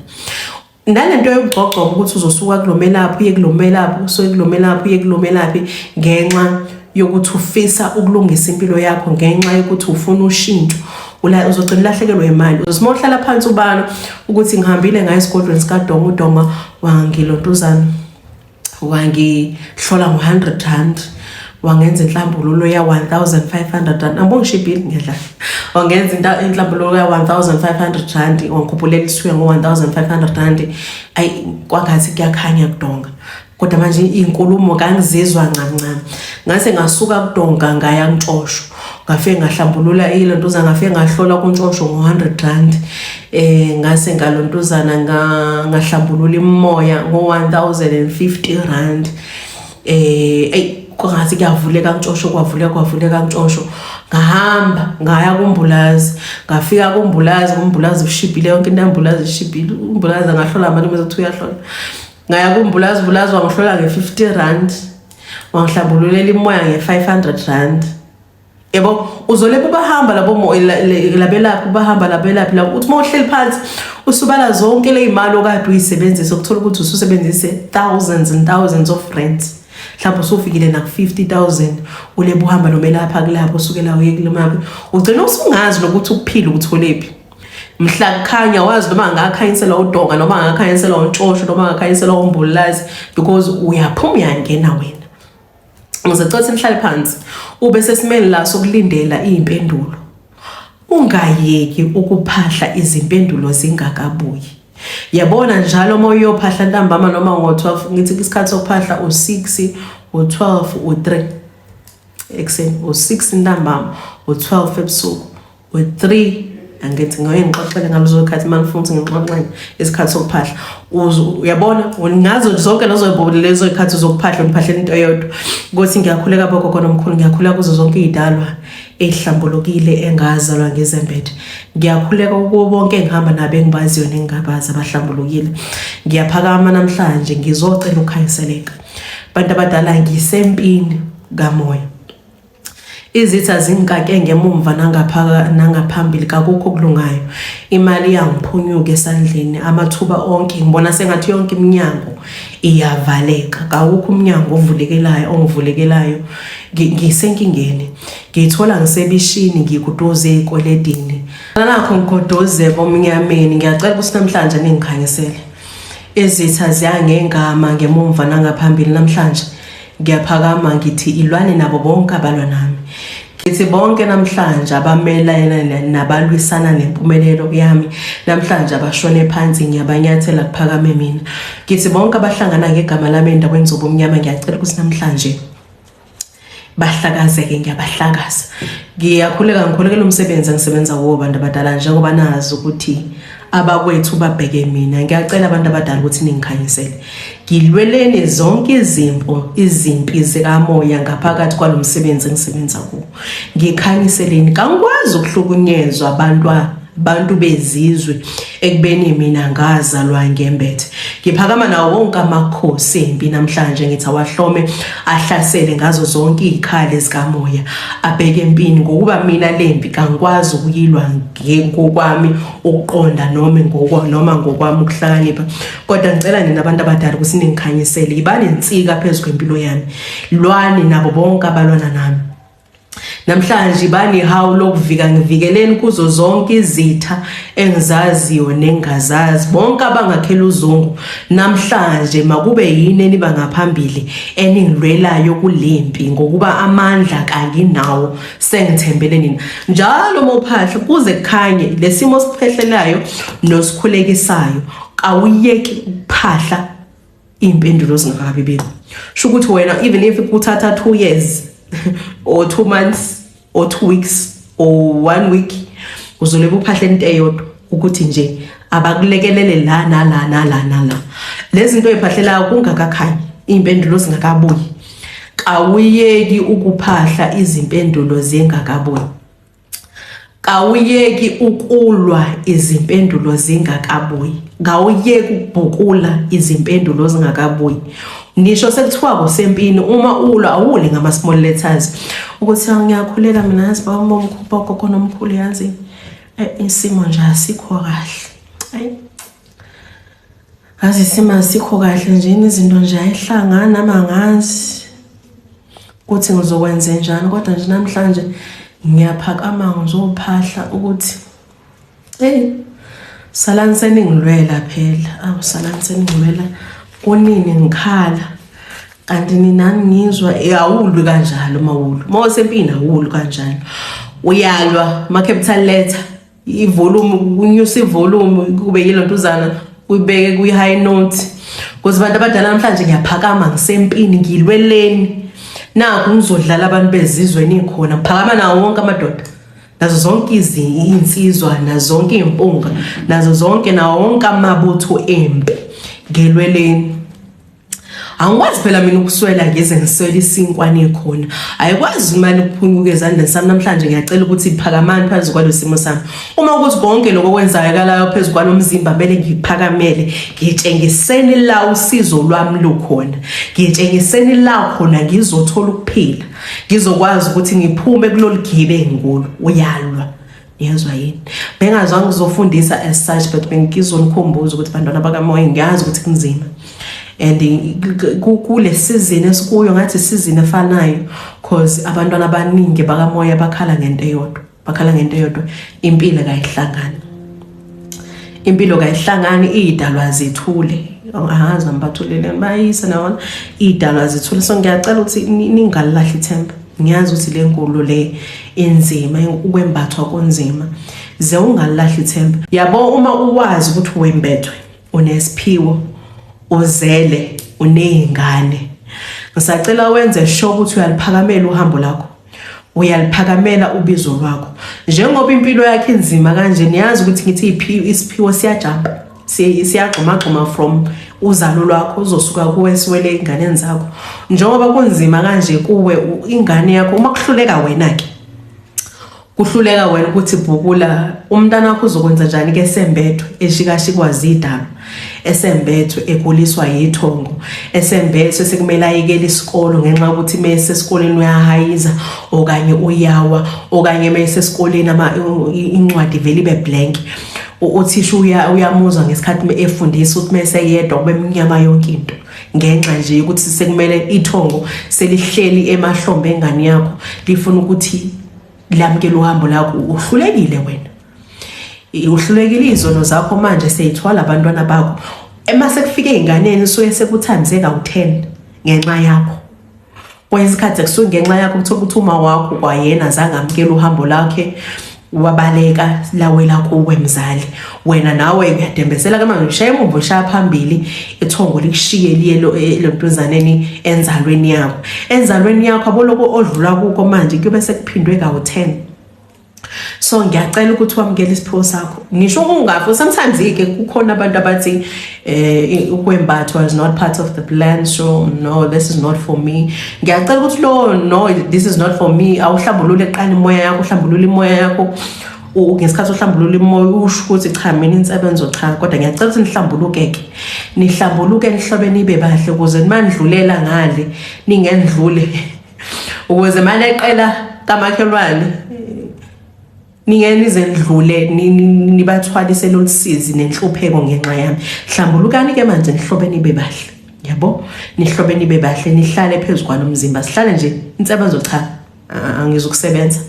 Nalento yokugcogcoba ukuthi uzosuka kulo melaphi uye kulo melaphi, usuke kulo melaphi uye kulo melaphi, ngenxa yokuthi ufisa ukulungisa impilo yakho, ngenxa yokuthi ufuna ushintsho, uzogcina ulahlekelwe imali. Uzothi uma uhlala phansi ubala ukuthi ngihambile ngaye esigodlweni sikaDonga, uDonga wangilontuzana, wangihlola ngo-R100, wangenza inhlambululo ya-R1500. Angibongi shibhile, ngiyadlala. Wangenza inhlambululo ya-R1500, wangikhuphulela isithuya ngo-R1500. Ayi, kwangathi kuyakhanya kudonga, kodwa manje iy'nkulumo kangizizwa ncam ncam. Ngase ngasuka kudonga ngaya kuNtshosho. Ngafike ngahlambulula ilontuzana, ngafike ngahlola kuntshosho ngo-100 rand, ngase ngalontuzana ngahlambulula imoya ngo-1050 rand. Ey, kwangathi kuyavuleka ntshosho, kwavuleka, kwavuleka ntshosho. Ngahamba ngaya kumbulazi, ngafika kumbulazi, kumbulazi ushibhile yonke into, yambulazi ishibhile. Umbulazi angahlola mali mase kuthi uyahlola. Ngaya kumbulazi, umbulazi wangihlola nge-50 rand, wangihlambululela imoya nge-500 rand. Yebo, uzoleba ubahamba labo labelaphi, ubahamba labelaphi labo, uthi uma uhleli phansi usubala zonke le imali okade uyisebenzisa, ukuthola ukuthi ususebenzise thousands and thousands of rands, mhlawumbe usufikile naku-50 000. Ulebe uhamba nomelapha kulapho, usukela uye kulemaphi, ugcina usungazi nokuthi ukuphila ukutholephi. Mhla kukhanya wazi noma angakhanyiselwa udonga, noma angakhanyiselwa untshosho, noma angakhanyiselwa umbulazi, because uyaphuma uyangena wena. Ngizocela ukuthi nihlale phansi, ube sesimeni la sokulindela iy'mpendulo, ungayeki ukuphahla izimpendulo zingakabuyi. Yabona, njalo uma uyophahla ntambama noma ngo-12, ngithi isikhathi sokuphahla u-6, u-12, u-3 ekuseni, u-6 ntambama, u-12 ebusuku, u-3. Angithi ngoye ngixoxele ngalezo khathi, uma ngifuna ukuthi ngixoxele isikhathi sokuphahla. Uyabona, ngazo zonke lezo zikhathi zokuphahla ngiphahlela into eyodwa, ukuthi ngiyakhuleka bogogo nomkhulu, ngiyakhuleka kuzo zonke iy'dalwa ey'hlambulukile engazalwa ngezembethe, ngiyakhuleka kubo bonke engihamba nabo engibaziyo nengingabazi abahlambulukile. Ngiyaphakama namhlanje ngizocela ukukhanyiseleka. Bantu abadala, ngisempini kamoya, izitha zingikake ngemumva nangaphaka nangaphambili, kakukho okulungayo. Imali iyangiphunyuka esandleni, amathuba onke ngibona sengathi yonke iminyango iyavaleka, kawukho umnyango ovulekelayo ongivulekelayo. Ngisenkingeni, ngiyithola ngisebishini, ngikuduze ey'kweledini, nakho ngigodoze bomnyameni. Ngiyacela ukuthi namhlanje ningikhanyisele. Izitha ziyangengama ngemumva nangaphambili. Namhlanje ngiyaphakama ngithi ilwane nabo bonke abalwa nami. Ngithi bonke namhlanje abamelana nabalwisana nempumelelo yami, namhlanje abashone phansi, ngiyabanyathela, kuphakame mina. Ngithi bonke abahlangana ngegama lami endaweni zobumnyama, ngiyacela ukuthi namhlanje bahlakazeke, ngiyabahlakaza. Ngiyakhuleka, ngikhulekela umsebenzi engisebenza kuwo, bantu abadala, njengoba nazi ukuthi abakwethu babheke mina. Ngiyacela abantu abadala ukuthi ningikhanyisele, ngilweleni zonke izimpo, izimpi zikamoya ngaphakathi kwalo msebenzi engisebenza kuwo. Ngikhanyiseleni, kangikwazi ukuhlukunyezwa abantu bezizwe ekubeni mina ngazalwa ngembethe. Ngiphakama nawo wonke amakhosi empi namhlanje, ngithi awahlome ahlasele ngazo zonke iy'khali zikamoya, abheke empini, ngokuba mina lempi kangikwazi ukuyilwa ngokwami ukuqonda noma ngokwami ukuhlakanipha, kodwa ngicela nina abantu abadala ukuthi ningikhanyisele. Yibani insika phezu kwempilo yami, lwani nabo bonke abalwana nami. Namhlanje banihawu lokuvika, ngivikeleni kuzo zonke izitha engizaziyo nengazazi, bonke abangakhela uzungu. Namhlanje makube yini eniba ngaphambili eningilwelayo kulempi, ngokuba amandla kanginawo, sengithembele nina. Njalo mawuphahla kuze kukhanye lesimo siphehlelayo nosikhulekisayo, kawuyeki ukuphahla iy'mpendulo zingakabi bikho. Sho ukuthi wena, even if kuthatha 2 years or 2 months or 2 weeks or 1 week, uzolebe uphahla into eyodwa, ukuthi nje abakulekelele la nala nala nala. Lezi zinto ey'phahlelayo kungakakhanyi, iy'mpendulo zingakabuyi, kawuyeki ukuphahla izimpendulo zingakabuyi, kawuyeki ukulwa izimpendulo zingakabuyi, kawuyeki ukubhukula izimpendulo zingakabuyi. Ngisho sekuthiwa kusempini, uma ulwa awuli ngama-small letters ukuthi ngiyakhuleka mina, yazi baba gogo nomkhulu, yazi isimo nje asikho kahle. Ayi, ngazi isimo asikho kahle nje, izinto nje ayihlangani, nami angazi ukuthi ngizokwenze njani, kodwa nje namhlanje ngiyaphakama ngizophahla ukuthi hey, salani seningilwela phela. Awu, salani seningilwela, kunini ngikhala kanti ninani ngizwa. Awulwi kanjalo mawulu, mawusempini awulwi kanjalo, uyalwa ma-capital letter, i-volume, unyusa i-volume kube yilontuzana, uyibeke kwi-high note, ukuze abantu abadala namhlanje ngiyaphakama ngisempini, ngilweleni. Nakhu ngizodlala abantu bezizwe nikhona, phakama nawo wonke amadoda, nazo zonke izinsizwa, nazo zonke izimpunga, nazo zonke, nawo wonke amabutho empi ngelweleni. Angikwazi phela mina ukuswela ngize ngiswele isinkwa nikhona. Ayikwazi imali ukuphunyuka ezandleni sami namhlanje. Ngiyacela ukuthi phakamani phezu kwalo simo sami. Uma ukuthi konke lokho okwenzakalayo phezu kwalo mzimba kumele ngiphakamele, ngitshengiseni la usizo lwami lukhona. Ngitshengiseni la khona ngizothola ukuphila. Ngizokwazi ukuthi ngiphume kulolu gibe engikulo. Uyalwa. Yezwa yini? Bengazwanga ngizofundisa as such, but bengizonikhumbuza ukuthi bantwana bakamoya, ngiyazi ukuthi kunzima. And kule season esikuyo ngathi season efanayo, cause abantwana abaningi bakamoya bakhala ngento eyodwa. Bakhala ngento eyodwa, impilo kayihlangani. Impilo kayihlangani, idalwa zithule. Angazi noma bathulele bayise naona idalwa zithule. So ngiyacela ukuthi ningalilahli ithemba. Ngiyazi ukuthi le nkulu le inzima, ukwembathwa kunzima. Ze ungalilahli ithemba. Yabo, uma uwazi ukuthi wembethwe, unesiphiwo, uzele, uney'ngane, ngisacela wenze sure ukuthi uyaliphakamela uhambo lakho, uyaliphakamela ubizo lwakho. Njengoba impilo yakhe inzima kanje, niyazi ukuthi ngithi isiphiwo siyajumpa, siyagxumagxuma from uzalo lwakho, uzosuka kuwe siwele ey'nganeni zakho. Njengoba kunzima kanje kuwe, ingane yakho, uma kuhluleka wena-ke, kuhluleka wena ukuthi bhukula, umntana wakho uzokwenza njani ke esembethwe, eshikashikwa zidalwa, esembethwe, eguliswa yithongo, esembethwe, sekumele ayekele isikolo ngenxa yokuthi mese esikoleni uyahayiza okanye uyawa, okanye mese esikoleni incwadi vele ibe blank, uthisha uyamuzwa ngesikhathi efundisa ukuthi mese yedwa kube mnyama yonke into, ngenxa nje yokuthi sekumele ithongo selihleli emahlombe engane yakho, lifuna ukuthi lamukele uhambo lakho. Uhlulekile wena, uhlulekile. Izono zakho manje seyithwala abantwana bakho. Emase kufike ey'nganeni suke sekuthanze kawu-10 ngenxa yakho. Kwesinye isikhathi kusuke ngenxa yakho kuthiwa ukuthi uma wakho kwayena azange amukele uhambo lakhe, wabaleka lawela kuwe mzali. Wena nawe uyadembesela ke manje, ushaya emuva, ushaya phambili, ithongo likushiye liye lontuzaneni enzalweni yakho, enzalweni yakho aboloko odlula kuko manje kuyobe sekuphindwe kawu-10. So ngiyacela ukuthi wamukele isiphiwo sakho ngisho ungafi. Sometimes ke kukhona abantu abathi ukwembathwa is not part of the plan, so no, this is not for me. Ngiyacela ukuthi lo no, this is not for me, awuhlambulule qala imoya yakho, uhlambulule imoya yakho. Ngesikhathi uhlambulula imoya usho ukuthi cha, mina insebenzo cha, kodwa ngiyacela ukuthi nihlambuluke-ke, nihlambuluke, nihlobe, nibe bahle ukuze nimandlulela ngale ningendlule, ukuze maneqela kamakhelwane ningeke nize nidlule nibathwalise lolu sizi nenhlupheko ngenxa yami. Hlambulukani ke manje, nihlobe, nibe bahle, yabo, nihlobe, nibe bahle, nihlale phezu kwalo mzimba. Sihlale nje insebenzo cha, angizukusebenza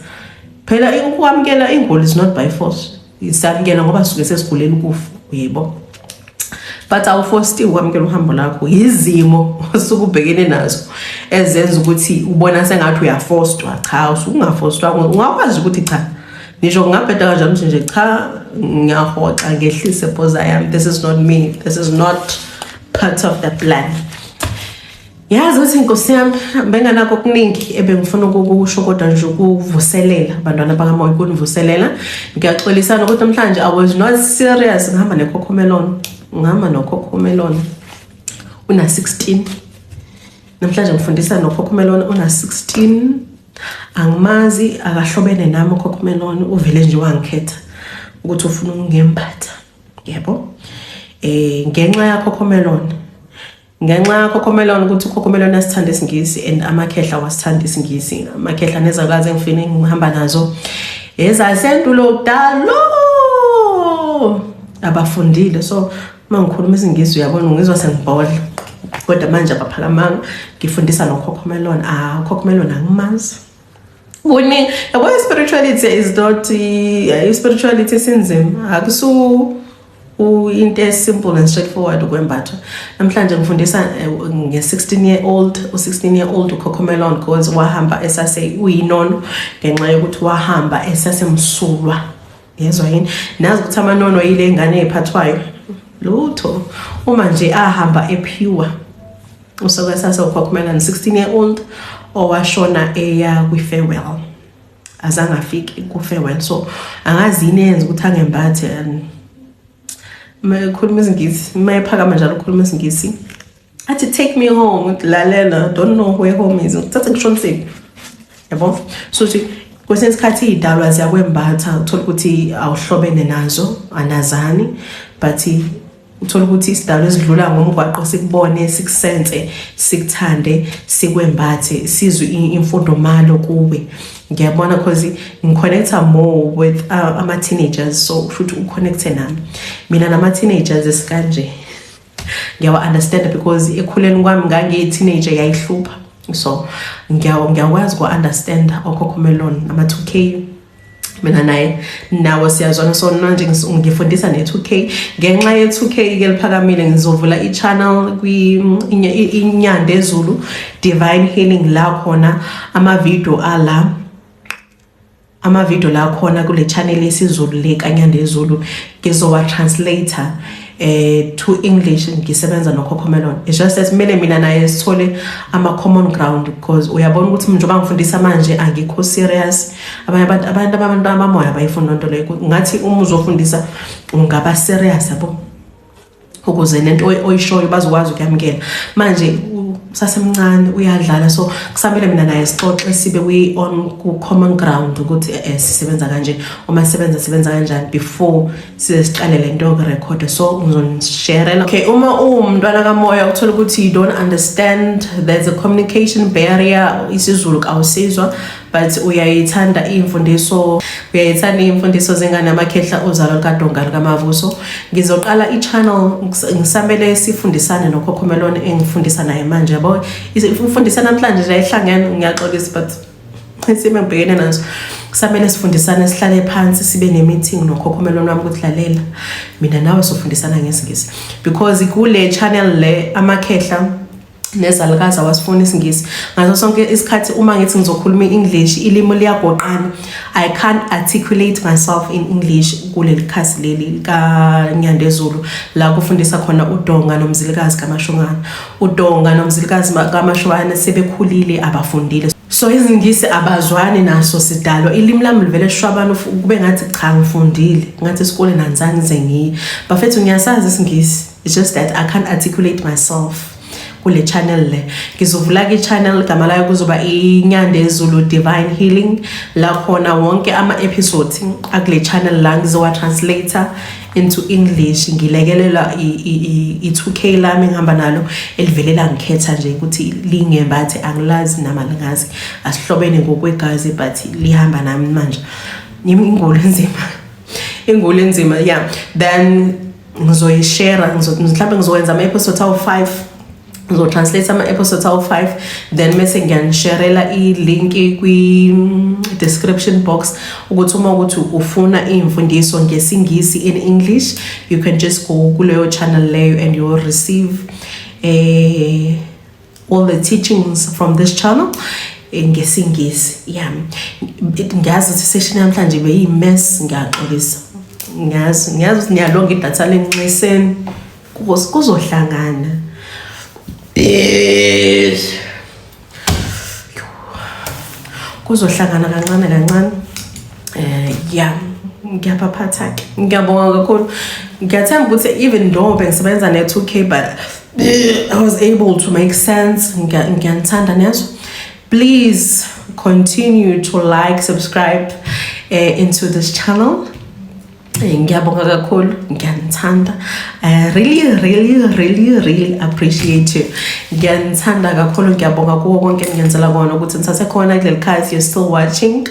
phela. Ukwamukela ingoli is not by force. Samukela ngoba suke sesigulela ukufa, uyebo, but awufostiwe ukwamukela uhambo lakho. Izimo osuke ubhekene nazo ezenza ukuthi ubona sengathi uyafostwa. Cha, usuke ungafostwa. Ungakwazi ukuthi cha, ngisho kungabheda kanjani, ukuthi nje cha, ngiyahoxa, ngehlise poza yami, this is not me, this is not part of the plan. Yazi ukuthi inkosi yami benganakho okuningi ebengifuna ukukusho, kodwa nje ukuvuselela abantwana bakamoya, ukunivuselela. Ngiyaxolisana ukuthi namhlanje I was not serious. Ngihamba neCocomelon, ngihamba noCocomelon una 16 namhlanje. Ngifundisa noCocomelon una 16. Angimazi, akahlobene nami uCocomelon, uvele nje wangikhetha ukuthi ufuna ukungembatha, yebo, ngenxa yaCocomelon, ngenxa yaCocomelon, ukuthi uCocomelon asithanda isiNgisi and amakhehla wasithanda isiNgisi. Amakhehla nezalukazi engifine ngihamba nazo ezasendulo kudalo abafundile, so uma ngikhuluma isiNgisi uyabona ngizwa sengibhodla, kodwa manje abaphakamanga. Ngifundisa noCocomelon. Ah, uCocomelon angimazi. Kuningi, yabo, spirituality is not, spirituality sinzima, akusu into esimple and straightforward ukwembathwa. Namhlanje ngifundisa nge-16 year old, u-16 year old uCocomelon, because wahamba esase uyinono, ngenxa yokuthi wahamba esasemsulwa, yezwa yini? Nazi ukuthi amanono yile ngane ey'phathwayo lutho, uma nje ahamba epure. Usuke sase uCocomelon, 16 year old. owashona eya kwi-farewell, azange afike ku-farewell. So angazi yini eyenza ukuthi angembathe. And uma ekhuluma isiNgisi, uma ephakama njalo ukhuluma isiNgisi, athi, "Take me home." Ngithi, "Lalela, don't know where home is, ngithathe ngishoniseni," yabo. So ukuthi kwesinye isikhathi iy'dalwa ziyakwembatha, uthola ukuthi awuhlobene nazo, anazani, but uthola ukuthi isidalwa esidlula ngomgwaqo sikubone, sikusense, sikuthande, sikwembathe, sizwe imfundomalo kuwe. Ngiyabona cause ngiconnecta more with ama-teenagers, so futhi uconnecte nami, mina nama-teenagers esikanje ngiyawa-understand because ekhuleni kwami ngangiyi-teenager yayihlupha. So ngiyakwazi ku-understand oCocomelon, ama-2K. Mina naye nawo siyazwana. So manje ngifundisa ne-2K. Ngenxa ye-2K ke liphakamile, ngizovula i-channel kwi-Inyandezulu Divine Healing, la khona ama-video ala, ama-video la khona kule channel yesiZulu le kaNyandezulu, ngizowa-translator to English ngisebenza noCocomelon. It's just that kumele mina naye sithole ama common ground because uyabona ukuthi njengoba ngifundisa manje angikho serious. Abanye abantu abamoya abayifuni lonto leyo. Ngathi uma uzofundisa ungaba serious, yabo, ukuze nento oyishoyo bazokwazi ukuyamukela. Manje usasemncane, uyadlala, so kusamele mina naye sixoxe, sibe kwi on ku common ground ukuthi sisebenza kanje, uma sisebenza sebenza kanjani before size siqale lento yokurekhoda. So ngizonisharela. Okay, uma uwumntwana kamoya, uthola ukuthi you don't understand, there's a communication barrier, isiZulu kawusizwa, but uyayithanda iy'mfundiso, uyayithanda iy'mfundiso zengane amakhehla, uzalo lukadonga lukamavuso, ngizoqala i-channel. Ngisamele sifundisane noCocomelon engifundisa naye manje, yabo. Ufundisa namhlanje nje ayihlangene, ngiyaxolisa, but isimo engibhekene naso, kusamele sifundisane, sihlale phansi, sibe ne-meeting noCocomelon wami ukuthi, "Lalela, mina nawe sofundisana ngesiNgisi," because kule channel le amakhehla nezalukazi awasifuni isiNgisi. Ngaso sonke isikhathi uma ngithi ngizokhuluma i-English, ilimi liyagoqana. I can't articulate myself in English kuleli khasi leli likaNyandezulu, la kufundisa khona uDonga noMzilikazi kaMashungana. UDonga noMzilikazi kaMashungana sebekhulile, abafundile, so izingisi abazwani naso sidalwa. Ilimi lami livele shwabana, kube ngathi cha, ngifundile, ngathi esikoleni anzange ngize ngiye. Bafethu, ngiyasazi isiNgisi, it's just that I can't articulate myself kule channel le. Ngizovula-ke i-channel, igama layo kuzoba iNyandezulu Divine Healing, la khona wonke ama-episodes akule channel la ngizowa-translator into English, ngilekelela i-2K lami engihamba nalo elivelela ngikhetha nje ukuthi lingembathe. Angilazi nama lingazi, asihlobene ngokwegazi, but lihamba nami manje. Ingulo enzima, ingulo enzima. Yeah, then ngizoyishare, mhlawumbe ngizokwenza ama-episodes awu-5, ngizotranslate ama-episodes awu-5, then mese ngiyanisharela i-link kwi-description box ukuthi uma ukuthi ufuna iy'mfundiso ngesiNgisi, in English, you can just go kuleyo channel leyo and you will receive all the teachings from this channel ngesiNgisi. Yeah, ngiyazi ukuthi session namhlanje beyi-mess, ngiyaxolisa. Ngiyazi ukuthi niyalonga idatha lenciseni, kuzohlangana. Yes. Kuzohlangana kancane kancane. Yeah, ngiyabaphatha ke. Ngiyabonga kakhulu. Ngiyathemba ukuthi even though bengisebenza ne-2K, but I was able to make sense. Ngiyanithanda nezwa. Please continue to like, subscribe into this channel. Ngiyabonga kakhulu, ngiyanithanda. I really, really, really, really appreciate you. Ngiyanithanda kakhulu, ngiyabonga kuwo konke engiyenzela kona ukuthi ngisase khona kuleli khasi, you're still watching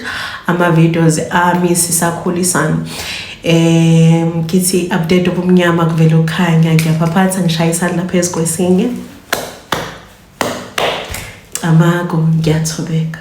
ama-videos ami, sisakhulisana. Ngithi update obumnyama kuvele ukukhanya. Ngiyaphaphatha, ngishaya isandla phezu kwesinye. Camagu, ngiyathobeka.